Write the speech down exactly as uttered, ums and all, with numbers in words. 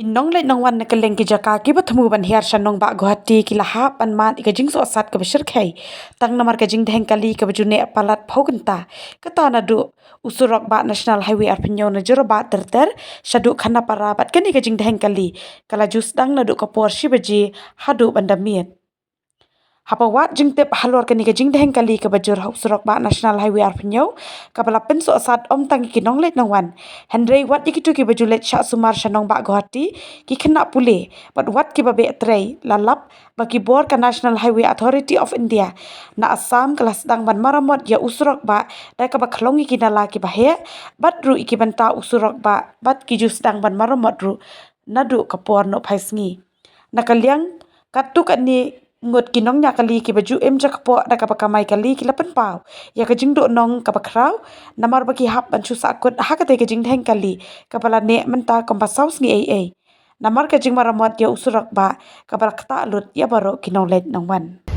Ki nongleit nongwan na kylleng ki jaka kiba thmu ban hiar sha nongbah Guwahati ki la hap ban mad ïa ka jingsohsat kaba shyrkhei tang namar ka jingdheng kali kaba ju neh palat phew kynta. Kata naduh u surok bah National Highway arphew hynñiew na Jorabat ter ter shaduh Khanapara bad kane ka jingdheng kali ka la ju sdang naduh ka por shi baje haduh ban da miet. Haba wad jingtip halor kane ka jingdheng kali kaba jur ha u surok bah National Highway arphew hynñiew kaba la pynsohsat ym tang ïa ki nongleit nongwan, hynrei wat ïa kito kiba ju leit shah sumar sha nongbah Guwahati, ki khynnah pule bad wat kiba beh trei la lap ba ki bor ka National Highway Authority of India na Assam ka la sdang ban maramot ïa u surok bah da kaba khlong ïa ki nala kiba heh bad ruh ïa ki bynta u surok bah bad ki ju sdang ban maramot ruh naduh ka por nohphai sngi. Na ka liang katto katne ngut ki nongñiah kali kiba ju im jakpoh da kaba kamai kali ki la pynpaw ïa ka jingduhnong kaba khraw namar ba ki hap ban shu sahkut ha katei ka jingdheng kali kaba la neh mynta kumba saw sngi ei ei namar ka jingmaramot ïa u surok bah kaba la ktah lut ïa baroh ki nongleit nongwan.